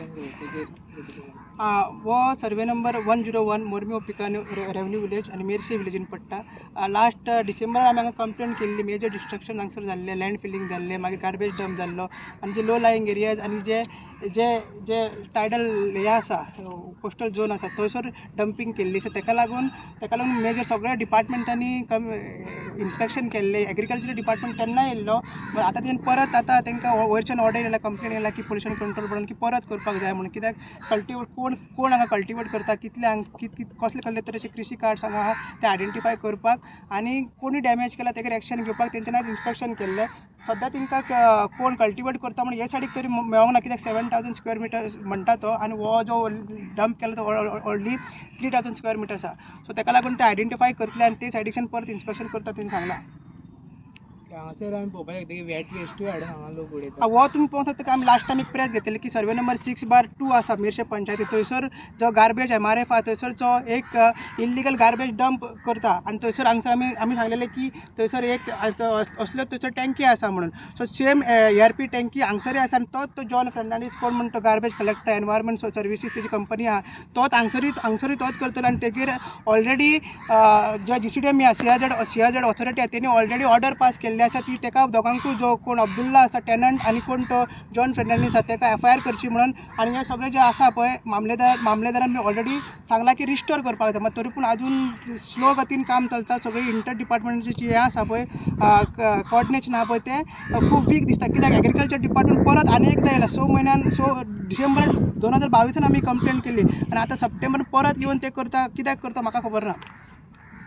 Destruction केलें तेजेर कितें तरी. हो सर्वे नंबर 101, मोरमी ओपिकान रेवन्यू विलेज आनी मेरशे विलेजीन पडटा. लास्ट डिसेंबरान आमी हांगा कंप्लेन केल्ली. मेजर डिस्ट्रक्शन हांगसर जाल्लें, लँड फिलींग जाल्लें, मागीर गार्बेज डंप जाल्लो आनी जे लो लायींग एरियाज आनी जे जे जे टायडल हे आसा, कोस्टल झोन आसा, थंयसर डंपींग केल्ली. सो तेका लागून मेजर सगळ्या डिपार्टमेंटांनी इन्स्पेक्शन केल्लें. एग्रीकल्चर डिपार्टमेंट तेन्नाय येयल्लो. आतां तेणी परत, आतां तांकां वयरच्यान ऑर्डर येयला, कंप्लेन येयला की पोल्युशन कंट्रोल बोर्डान की परत करपाक जाय म्हणून. कित्याक कल्टिवेट कोण कोण हांगा कल्टिवेट करता, कितले हांगा, कसले कसले तरेचे कृशी कार्ड्स हांगा आहा ते आयडेंटिफाय करपाक आनी कोणी डॅमेज केला तेजेर एक्शन घेवपाक तेंच्यानी आयज इन्स्पेक्शन केल्लें. सद्या तांकां कोण कल्टिवेट करता म्हण हे सायडीक तरी मेळोंक ना, कित्याक 7000 स्क्वेअर मिटर म्हणटा तो आनी हो जो डंप केला तो only 3000 square meter आसा. सो तेका लागून ते आयडेंटिफाय करतले आनी ते सायडीकच्यान परत इन्स्पेक्शन करता तेणी सांगलां. हांगासर आमी पळोवपाक शकता की वेट वेस्टूय हाडून हांगा लोक उडयतात. हो तुमी पळोवंक शकता की आमी लास्ट टायम एक प्रेस घेतलेली की सर्वे नंबर 6/2 आसा मेरशे पंचायती, थंयसर जो गार्बेज एमआरएफ आहा, थंयसर जो एक इल्लिगल गार्बेज डंप करता आनी थंयसर हांगसर आमी सांगलेलें की थंयसर एक असल्यो थंयसर टँकी आसा म्हणून. सो सेम एआरपी टँकी हांगसरय आसा आनी तोच तो जॉन फर्नांडीस कोण म्हण तो गार्बेज कलेक्टर, एनवायरमेंट सर्विसीस तेजी कंपनी आहा, तोच हांगसरूय तोच करतलो. आनी तेगेर ऑलरेडी जो जीसीडीएम सीआरझेड, सीआरझेड ऑथॉरिटी आहा, तेणी ऑलरेडी ऑर्डर पास केल्ली आसा ती तेका दोगांकूय, जो कोण अब्दुल्ला आसा टेनंट आनी कोण तो जॉन फर्नांडीस आसा, तेका एफआयआर करची म्हणून. आनी हें सगळें जें आसा पळय, मामलेदारान ऑलरेडी सांगलां की रिस्टोर करपाक जाय, मात तरी पूण अजून स्लो गतीन काम चलता. सगळी इंटर डिपार्टमेंटाची हें आसा पळय, कॉर्डिनेशन आहा पळय, तें खूब वीक दिसता, कित्याक एग्रीकल्चर डिपार्टमेंट परत आनी एकदां येयला 6 म्हयन्यान. सो डिसेंबर 2022 आमी कंप्लेन केली आनी आतां सप्टेंबर परत येवन ते करता, कित्याक करता म्हाका खबर ना.